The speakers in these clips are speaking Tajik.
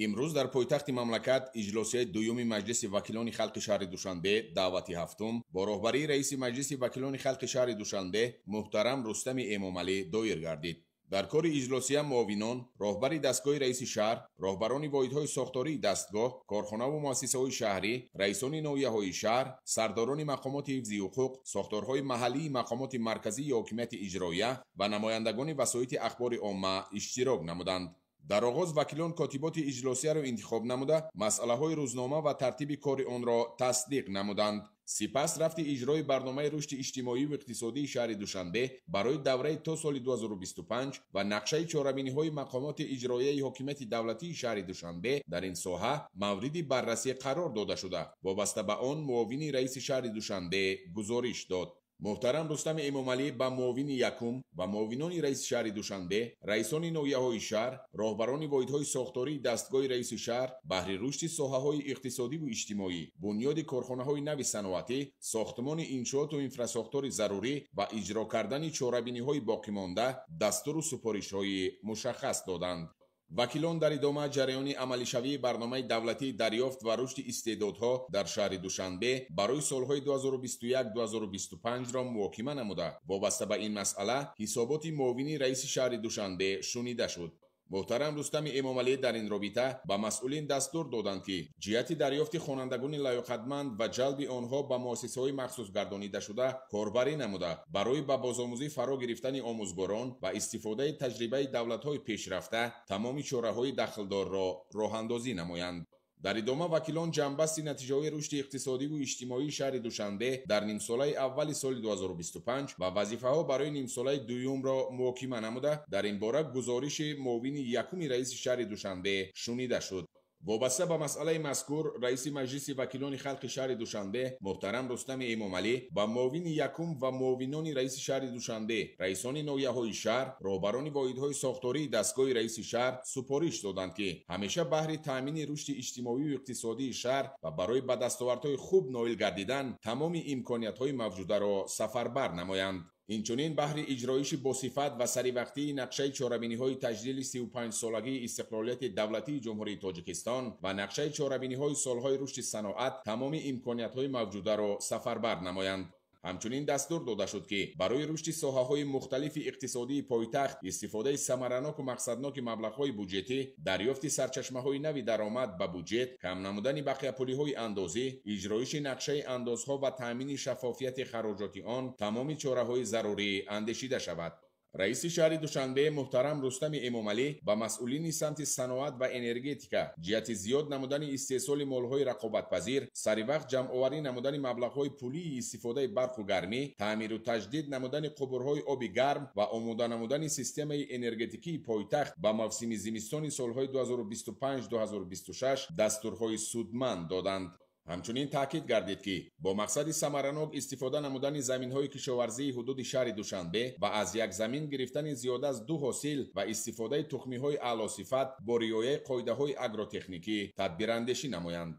Имрӯз дар пойтахти мамлакат иҷлосияи дуюми Маҷлиси вакилони халқи шаҳри Душанбе даъвати ҳафтум бо роҳбарии раиси Маҷлиси вакилони халқи шаҳри Душанбе муҳтарам Рустами Эмомалӣ доир гардид. Дар кори иҷлосия муовинон, роҳбари дастгоҳи раиси шаҳр, роҳбарони воҳидҳои сохтории дастгоҳ, корхонаву муассисаҳои шаҳрӣ, раисони ноҳияҳои шаҳр, сардорони мақомоти ҳифзи ҳуқуқ, сохторҳои маҳаллии мақомоти марказии ҳокимияти иҷроия ва намояндагони васоити ахбори омма иштирок намуданд. Дар оғоз вакилон котиботи иҷлосияро интихоб намуда, масъалаҳои рӯзнома ва тартиби кори онро тасдиқ намуданд. Сипас рафти иҷрои барномаи рушди иҷтимоию иқтисодии шаҳри Душанбе барои давраи то соли 2025 ва нақшаи чорабиниҳои мақомоти иҷроияи ҳокимияти давлатии шаҳри Душанбе дар ин соҳа мавриди баррасӣ қарор дода шуда, вобаста ба он муовини раиси шаҳри Душанбе гузориш дод. Муҳтарам Рустами Эмомалӣ ба муовини якум ва муовинони раиси шаҳри Душанбе, раисони ноҳияҳои шаҳр, роҳбарони воҳидҳои сохтории дастгоҳи раиси шаҳр баҳри рушди соҳаҳои иқтисодиву иҷтимоӣ, бунёди корхонаҳои нави саноатӣ, сохтмони иншооту инфрасохтори зарурӣ ва иҷро кардани чорабиниҳои боқимонда дастуру супоришҳои мушаххас доданд. Вакилон дар идома ҷараёни амалишавии барномаи давлатии дарёфт ва рушди истеъдодҳо дар шаҳри Душанбе барои солҳои 2021-2025-ро муҳокима намуда, вобаста ба ин масъала ҳисоботи муовини раиси шаҳри Душанбе шунида шуд. Муҳтарам Рустами Эмомалӣ дар ин робита ба масъулин дастур доданд, ки ҷиҳати дарёфти хонандагони лаёқатманд ва ҷалби онҳо ба муассисаҳои махсус гардонидашуда корбарӣ намуда, барои ба бозомӯзӣ фаро гирифтани омӯзгорон ва истифодаи таҷрибаи давлатҳои пешрафта тамоми чораҳои дахлдорро роҳандозӣ намоянд. Дар идома вакилон ҷамъбасти натиҷаҳои рушди иқтисодиву иҷтимоии шаҳри Душанбе дар нимсолаи аввали соли 2025 ва вазифаҳо барои нимсолаи дуюмро муҳокима намуда, дар ин бора гузориши муовини якуми раиси шаҳри Душанбе шунида шуд. Вобаста ба масъалаи мазкур раиси Маҷлиси вакилони халқи шаҳри Душанбе муҳтарам Рустами Эмомалӣ ба муовини якум ва муовинони раиси шаҳри Душанбе, раисони ноҳияҳои шаҳр, роҳбарони воҳидҳои сохтории дастгоҳи раиси шаҳр супориш доданд, ки ҳамеша баҳри таъмини рушди иҷтимоию иқтисодии шаҳр ва барои ба дастовардҳои хуб ноил гардидан тамоми имкониятҳои мавҷударо сафарбар намоянд. Инчунин баҳри иҷроиши босифат ва саривақтии нақшаи чорабиниҳои таҷлили 35-солагии истиқлолияти давлатии Ҷумҳурии Тоҷикистон ва нақшаи чорабиниҳои солҳои рушди саноат тамоми имкониятҳои мавҷударо сафарбар намоянд. Ҳамчунин дастур дода шуд, ки барои рушди соҳаҳои мухталифи иқтисодии пойтахт истифодаи самараноку мақсадноки маблағҳои буҷетӣ, дарёфти сарчашмаҳои нави даромад ба буҷет, кам намудани бақияпулиҳои андозӣ, иҷроиши нақшаи андозҳо ва таъмини шаффофияти хароҷоти он тамоми чораҳои зарурӣ андешида шавад. Раиси шаҳри Душанбе муҳтарам Рустами Эмомалӣ ба масъулини самти саноат ва энергетика ҷиҳати зиёд намудани истеҳсоли молҳои рақобатпазир, саривақт ҷамъоварӣ намудани маблағҳои пулии истифодаи барқу гармӣ, таъмиру таҷдид намудани қубурҳои оби гарм ва омода намудани системаи энергетикии пойтахт ба мавсими зимистони солҳои 2025-2026 дастурҳои судманд доданд. Ҳамчунин таъкид гардид, ки бо мақсади самаранок истифода намудани заминҳои кишоварзии ҳудуди шаҳри Душанбе ва аз як замин гирифтани зиёда аз 2 ҳосил ва истифодаи тухмиҳои аълосифат бо риояи қоидаҳои агротехникӣ тадбирандешӣ намоянд.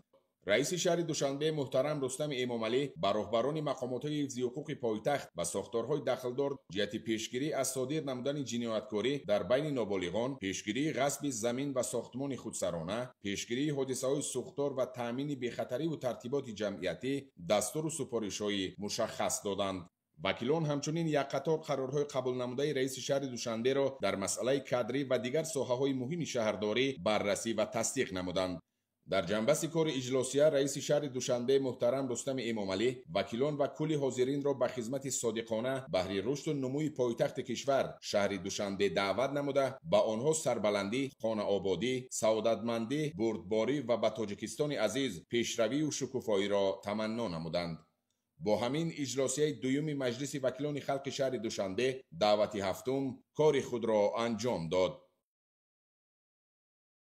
Раиси шаҳри Душанбе муҳтарам Рустами Эмомалӣ ба роҳбарони мақомотҳои ҳифзи ҳуқуқи пойтахт ва сохторҳои дахлдор ҷиҳати пешгирӣ аз содир намудани ҷинояткорӣ дар байни ноболиғон, пешгирии ғасби замин ва сохтмони худсарона, пешгирии ҳодисаҳои сӯхтор ва таъмини бехатариву тартиботи ҷамъиятӣ дастуру супоришҳои мушаххас доданд. Вакилон ҳамчунин як қатор қарорҳои қабулнамудаи раиси шаҳри Душанберо дар масъалаи кадрӣ ва дигар соҳаҳои муҳими шаҳрдорӣ баррасӣ ва тасдиқ намуданд. Дар ҷанбаси кори иҷлосия раиси шаҳри Душанбе муҳтарам Рустами Эмомалӣ вакилон ва кулли ҳозиринро ба хизмати содиқона баҳри рушду нумӯи пойтахти кишвар шаҳри Душанбе даъват намуда, ба онҳо сарбаландӣ, хонаободӣ, саодатмандӣ, бурдборӣ ва ба Тоҷикистони азиз пешравию шукуфоиро таманно намуданд. Бо ҳамин иҷлосияи дуюми Маҷлиси вакилони халқи шаҳри Душанбе даъвати ҳафтум кори худро анҷом дод.